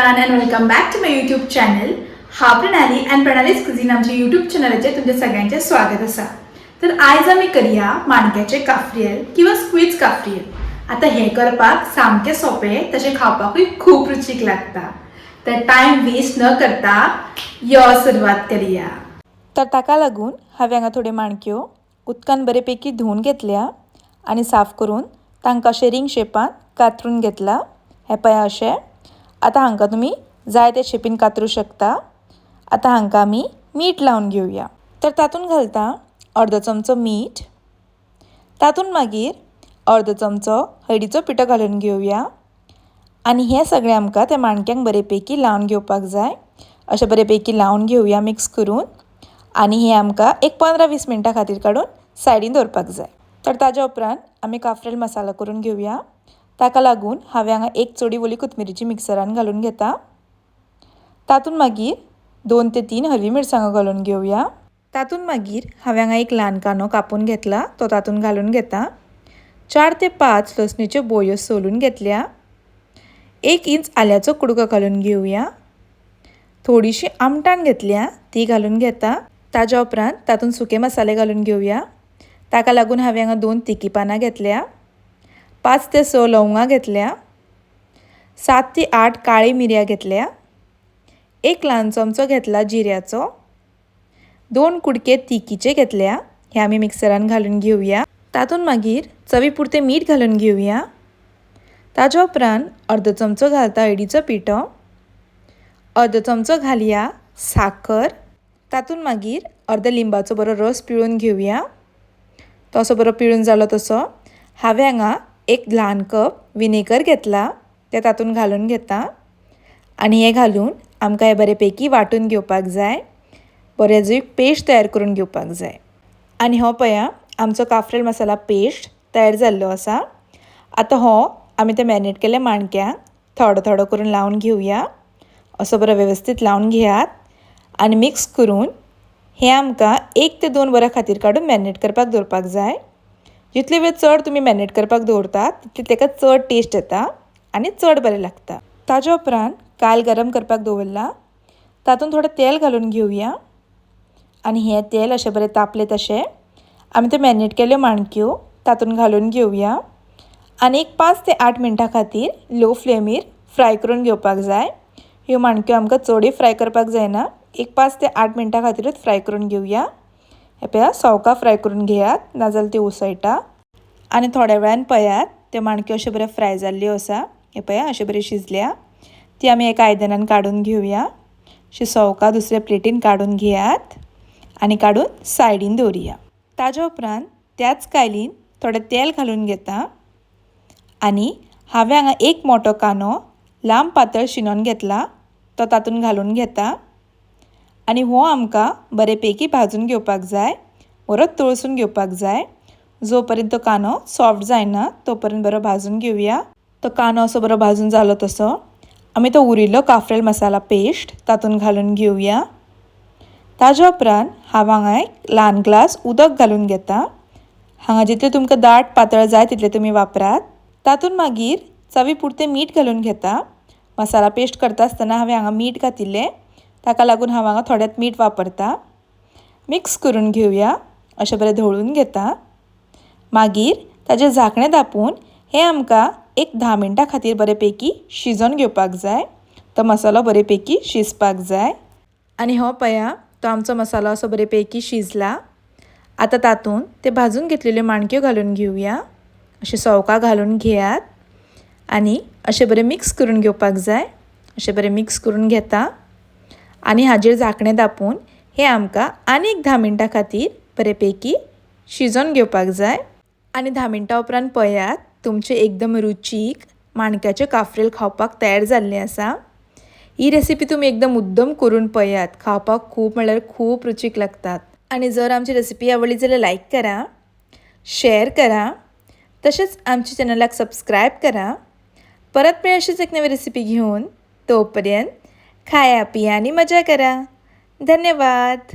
Everyone and welcome back to my YouTube channel. हांव प्रणाली and प्रणालीज cuisine आमच्या YouTube चॅनलाचेर तुमच्या सगळ्यांचें स्वागत आसा. तर आयज आमी करया माणक्याचें काफ्रियल किंवा स्क्वीज काफ्रियल. आतां हें करपाक सामकें सोंपें, तशें खावपाकूय खूब रुचीक लागता. तर टायम वेस्ट न करता यो सुरवात करया. तर ताका लागून हांवें हांगा थोड्यो माणक्यो उदकान बरेपैकी धुवन घेतल्या आनी साफ करून तांकां अशें रिंग शेपान कातरून घेतला. हें पळय अशें. आतां हांकां तुमी जाय ते शेपीन कातरूं शकता. आतां हांकां आमी मीठ लावन घेवया. तर तातूंत घालता अर्दो चमचो मीठ, तातूंत मागीर अर्दो चमचो हळदीचो पिठो घालून घेवया. आनी हें सगळें आमकां त्या माणक्यांक बरेपैकी लावन घेवपाक जाय. अशें बरेपैकी लावन घेवया मिक्स करून. आनी हें आमकां एक 15-20 मिनटां खातीर काडून सायडीन दवरपाक जाय. तर ताज्या उपरांत आमी काफ्रेल मसालो करून घेवया. ताका लागून हांवें हांगा एक चोडी ओली कोथमिरीची मिक्सरान घालून घेता. तातूंत मागीर 2 ते 3 हरवी मिरसांगो घालून घेवया. तातूंत मागीर हांवें हांगा एक ल्हान कांदो कापून घेतला, तो तातूंत घालून घेता. 4 ते 5 लसणीच्यो बोयो सोलून घेतल्या. 1 इंच आल्याचो कुडको घालून घेवया. थोडीशी आमटाण घेतल्या, ती घालून घेता. ताज्या उपरांत तातूंत सुके मसाले घालून घेवया. ताका लागून हांवें हांगा 2 तिखी पानां घेतल्या, 5 ते 6 लवंगां घेतल्या, 7 ते 8 काळी मिरयां घेतल्या, 1 ल्हान चमचो घेतला जिऱ्याचो, 2 कुडके तिखीचे घेतल्या. हे आमी मिक्सरान घालून घेवया. तातूंत मागीर चवी पुरतें मीठ घालून घेवया. ताज्या उपरांत अर्दो चमचो घालता हळदीचो पिठो, अर्दो चमचो घालया साखर. तातूंत मागीर अर्दो लिंबाचो बरो रस पिळून घेवया. तसो बरो पिळून जालो तसो हांवें हांगा एक ल्हान कप विनेगर घेतला, तें तातूंत घालून घेता. आनी हें घालून आमकां हें बरेपैकी वांटून घेवपाक जाय. बरें एक पेस्ट तयार करून घेवपाक जाय. आनी हो पळया आमचो काफ्रेल मसाला पेस्ट तयार जाल्लो आसा. आतां हो आमी ते मॅरिनेट केल्ल्या माणक्यांक थोडो थोडो करून लावन घेवया. असो बरो वेवस्थीत लावन घेयात आनी मिक्स करून हें आमकां 1 ते 2 वरां खातीर काडून मॅरिनेट करपाक दवरपाक जाय. जितले वेळ चड तुमी मॅरिनेट करपाक दवरतात तितली ताका चड टेस्ट येता आनी चड बरें लागता. ताज्या उपरांत कायल गरम करपाक दवरला, तातूंत थोडें तेल घालून घेवया. आनी हें तेल अशें बरें तापलें तशें आमी ते मॅरिनेट केल्ल्यो माणक्यो तातूंत घालून घेवया. आनी एक 5 ते 8 मिनटां खातीर लो फ्लेमीर फ्राय करून घेवपाक जाय. ह्यो माणक्यो आमकां चडय फ्राय करपाक जायना, एक 5 ते 8 मिनटां खातीरूच फ्राय करून घेवया. हें पळया सवका फ्राय करून घेयात, नाजाल्यार त्यो उसळटा. आनी थोड्या वेळान पळयात त्यो माणक्यो अश्यो बऱ्यो फ्राय जाल्ल्यो आसा. हें पळया अश्यो बऱ्यो शिजल्या. ती आमी एका आयदनान काडून घेवया. अशी सवका दुसऱ्या प्लेटीन काडून घेयात आनी काडून सायडीन दवरुया. ताज्या उपरांत त्याच कायलीन थोडें तेल घालून घेता. आनी हांवें हांगा एक मोटो कांदो लांब पातळ शिनोन घेतला, तो तातूंत घालून घेता. आनी हो आमकां बरेपैकी भाजून घेवपाक जाय, बरो तळसून घेवपाक जाय. जो पर्यंत तो कांदो सॉफ्ट जायना तो पर्यंत बरो भाजून घेवया. तो कांदो असो बरो भाजून जालो तसो आमी तो उरिल्लो काफ्रेल मसाला पेस्ट तातूंत घालून घेवया. ताज्या उपरांत हांव हांगा एक ल्हान ग्लास उदक घालून घेता. हांगा जितलें तुमकां दाट पातळ जाय तितलें तुमी वापरात. तातूंत मागीर चवी पुरतें मीठ घालून घेता. मसाला पेस्ट करता आसतना हांवें हांगा मीठ घातिल्लें, ताका लागून हांव हांगा थोडेंच मीठ वापरता. मिक्स करून घेवया, अशें बरें धवळून घेता. मागीर ताजें झाकणें धांपून हें आमकां एक 10 मिनटां खातीर बरेपैकी शिजोवन घेवपाक जाय. तो मसालो बरेपैकी शिजपाक जाय. आनी हो पळया तो आमचो मसालो असो बरेपैकी शिजला. आतां तातूंत ते भाजून घेतलेल्यो माणक्यो घालून घेवया. अशें सवका घालून घेयात आनी अशें बरें मिक्स करून घेवपाक जाय. अशें बरें मिक्स करून घेता आनी हाजेर झाकणें धांपून हें आमकां आनीक 10 मिनटां खातीर बरेपैकी शिजोवन घेवपाक जाय. आनी 10 मिनटां उपरांत पळयात तुमचें एकदम रुचीक माणक्याचें काफ्रेल खावपाक तयार जाल्लें आसा. ही रेसिपी तुमी एकदम मुद्दम करून पळयात, खावपाक खूब म्हणल्यार खूब रुचीक लागतात. आनी जर आमची रेसिपी आवडली जाल्यार लायक करा, शेअर करा, तशेंच आमच्या चॅनलाक सबस्क्रायब करा. परत मेळ अशीच एक नवी रेसिपी घेवन. तोपर्यंत खाया पिया आनी मजा करा. धन्यवाद.